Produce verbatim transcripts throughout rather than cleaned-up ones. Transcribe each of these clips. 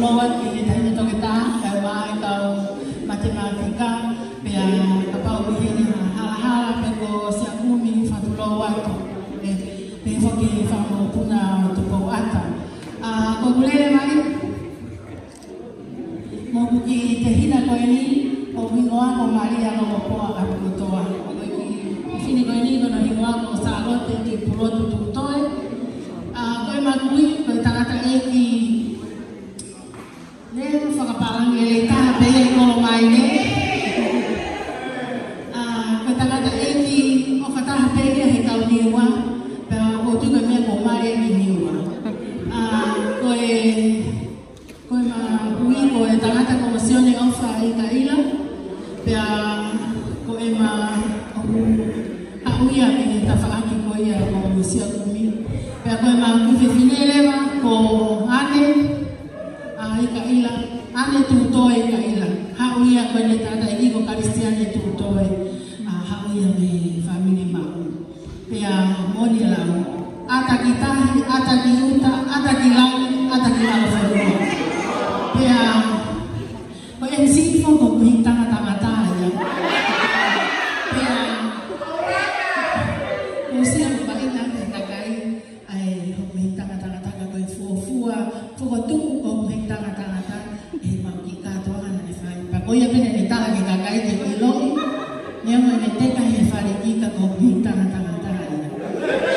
Loa ki he taimi toketā, kae ʻumaʻā e kau matematika, pea kapau ʻoku ʻi heni ha halahala pe ko Siakumi, fakatulou atu. ʻE, pehē foki e fanga mokopuna ʻo Tupouʻata. ʻA, ko ʻeku lele mai, mo ʻeku kiʻi tehina ko eni, ʻoku hingoa ko Malia Lokopoa ʻApikotoa. Ko e kiʻi fefine ko eni, ko hono hingoa ko Sālote Tuʻipulotu Tuʻutoe. ʻA, ko ʻema kui, ko e tangataʻeiki lea fakapālangi ʻe lelei taha pē ia ʻi Kolomaile. ʻA, ko e tangataʻeiki ʻofa taha pē ia he kau Niua, pea ʻoku ou tui ko e meʻa kuo mali ia ki Niua. ʻA, ko e, ko ʻema kui ko e tangata ko Sione ʻOfa ʻIkaʻila, pea ko ʻema, ʻoku haʻu ia mei he tafaʻaki ko ia ko Siakumi. Pea ko ʻema kui fefine leva ko ʻAne, ʻa, ʻIkaʻila, ʻAne Tuʻutoe ʻIkaʻila. Haʻu ia ko ʻene tangataʻeiki ko Kalisitiane Tuʻutoe. ʻA, haʻu ia mei he fāmili maʻu. Pea moʻoni e lau. ʻAta ki tahi, ʻata ki ʻuta, ʻata ki langi, ʻata ki lalo fonua. Pea, ko e M C foki ko Kuhitanga Tangata ia. Pea, ʻosi ia ʻoku paʻina ʻa e kakai, ʻa e hoku Kuhitanga Tangata ka ko e fuofua fokotuʻu ko Kuhitanga Tangata, ʻe mau kiʻi kātoanga naʻe fai. Pea ko ia pē naʻe tala ki he kakai ke ʻiloʻi, neongo ʻene teka he fale ika ko Kuhitanga Tangata ia.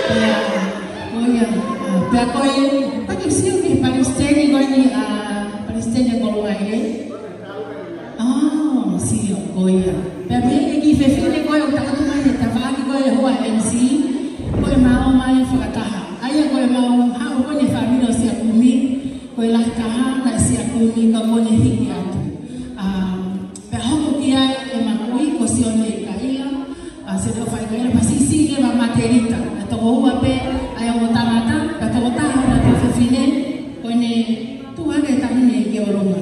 Pea, ko ia, ʻa, pea ko e, pea ke sio ki he palesiteni ko eni, ʻa, palesiteni ʻa Kolomaile. ʻA, sio, ko ia. Pea pehē ki he kiʻi fefine ko ē ʻoku takoto mai he tafaʻaki ko ē ʻe hua M C, ko ʻemau ō mai fakataha. ʻA ia ko ʻemau haʻu ko eni he fāmili ʻo Siakumi, ko e lahi taha naʻe Siakumi ka kuo ne hiki atu. ʻA, pea hoko ki ai ʻema kui ko Sione ʻIkaʻila, ʻa, Sione ʻOfa ʻIkaʻila, pea siʻisiʻi leva Matelita. Naʻe toko ua pē ʻa e ongo tangata, pea toko taha ʻa e ongo fefine, ko ʻene tuʻu hake he taimi ni ki ʻolunga.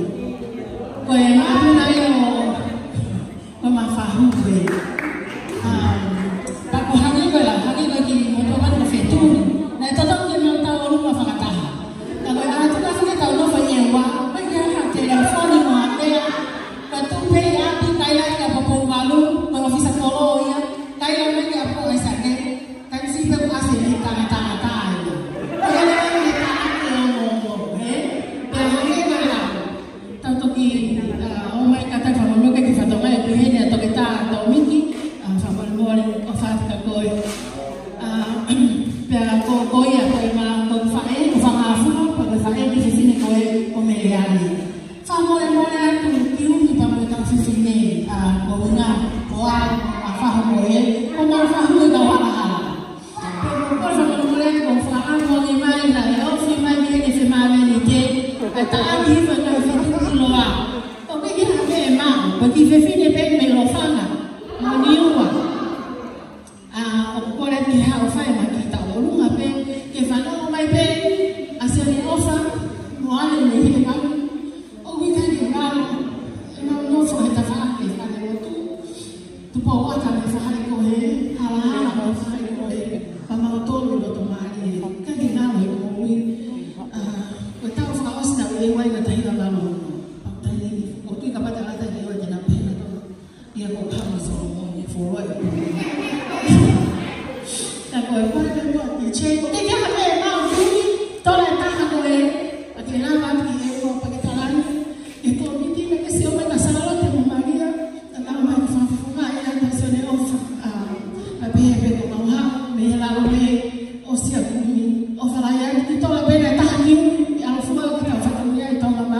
Ko e makapuna ia ʻo, ko Mafahu ko ē. Um, pea ko e hangē ko ē la, hangē ko ē ki motuʻa ko Fetuli. Naʻe totonu ke mau tau ʻolunga fakataha. Ka ko e ʻaho tuku atu ke tau nofo ʻi ʻEua, ʻikai ke ʻi ai ha telefoni mo ha meʻa. Ka tuʻu pē ʻi ʻapi, kaila ki ʻApipoouvalu, ko e ʻōfisa kolo ia, kaila mai ki ʻApipoouvalu ʻa e sake. Taimi siʻi pē ʻoku ʻasi e kiʻi tangata ia. Ko ia leva e kiʻi tangata ia ʻo mo, mo, ē? Pea hangē ko ē la. Tau toki, ʻa, ō mai kātaki fakamolemole ki he fatongia ʻoku ʻi heni ʻa Toketā Taumiki, ʻa, fakamolemole ʻofa atu kia koe. ʻA, pea ko, ko ia ko ʻema, ko e faʻē, ko Fangafua, ko e faʻē ki he fefine ko ē ko Meleane. Fakamolemole atu ki ʻUmi pea mo e kau fefine, ʻa, ko Una, ko au, ʻa Fahu ko ē, ko Mafahu e kau halahala. Pea ko e fakamolemole atu ko e fakaʻamu ange mai naʻe ofi mai mei he femāmeni ke, ʻa e taʻaki hifo e kau fetuʻu ʻiloa. ʻOku ʻikai ke ʻi ai ha meʻa ʻe maʻu, ko e kiʻi fefine pē mei Lofanga, mo Niua. ʻA, ʻoku kole atu ke haʻu ʻo fai ʻema kiʻi tauʻolunga pē, ke fanongo mai pē ʻa Sione ʻOfa, mo ʻAne mei Hiʻekau. ʻOku ʻikai ke ngalo, ʻemau nofo he tafaʻaki ʻo e falelotu. Tupouʻata mei he fale ko ē, Halahala mei he fale ko ē, pea mau tolu ʻi loto mālie. ʻIkai ke ngalo e moʻui. ʻA, ko e taʻu fakaʻosi naʻe ʻi ai ʻa Tahila Lalo. Pea taimi ni, ʻoku ou tui kapau te lata ki ʻEua te na pehē nautolu ia ko Kama Solomone, fuoloa e kui. Ka ko e pale ko ē, ʻoku ʻikai ke ʻi ai ha meʻa ʻe maʻu, kui, tola e taha ko ē, ʻa ke lava atu ki ʻEua pea ke tala ange ki he kōmiti, pea ke sio mai kia Sālote mo Malia, naʻa nau ō mai ke fakafofongaʻi ʻa Sione ʻOfa, ʻa, pea pehē pē ko mau haʻu mei he lalo mei ʻo Siakumi, ʻo falai ai, ki tola pē naʻe taha ki ʻUmi, ʻi ʻAlofua ke tau fatongia ʻi Tonga.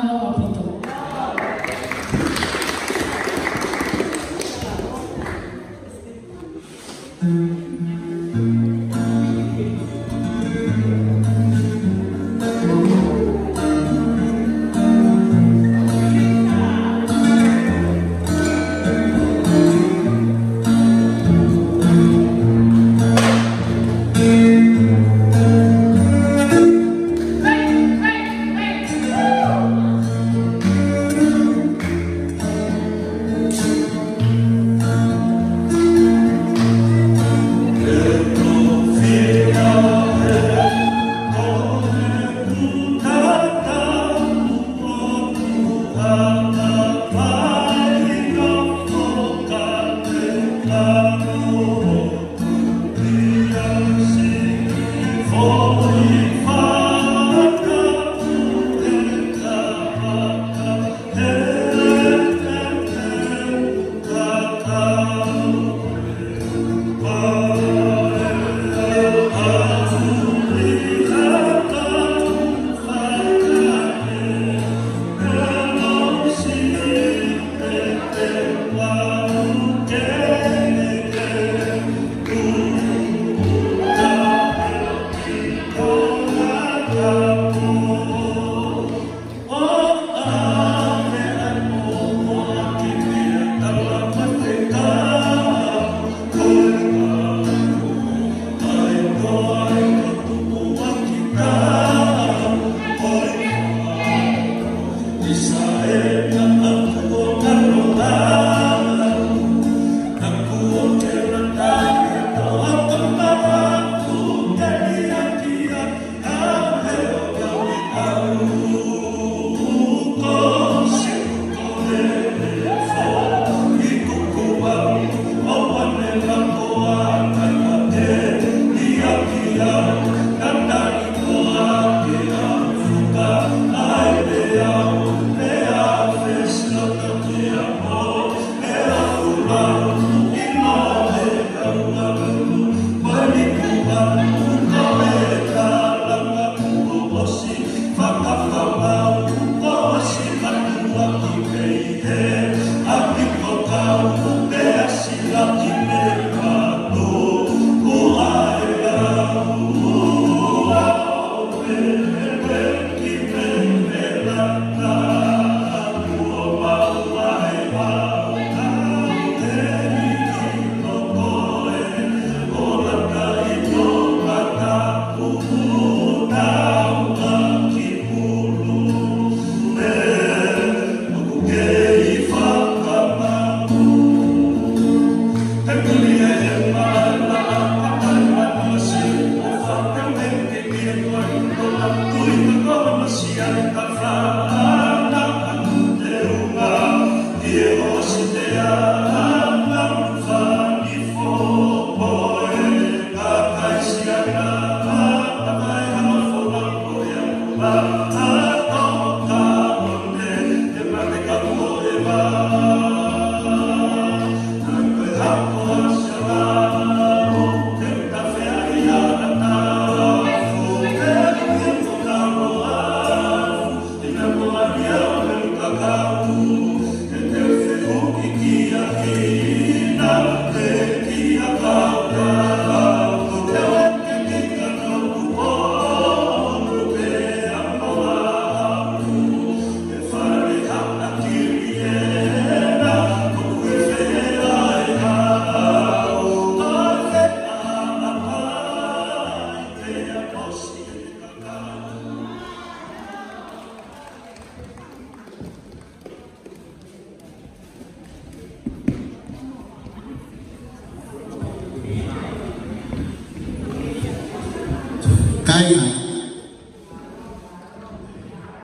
Kāinga,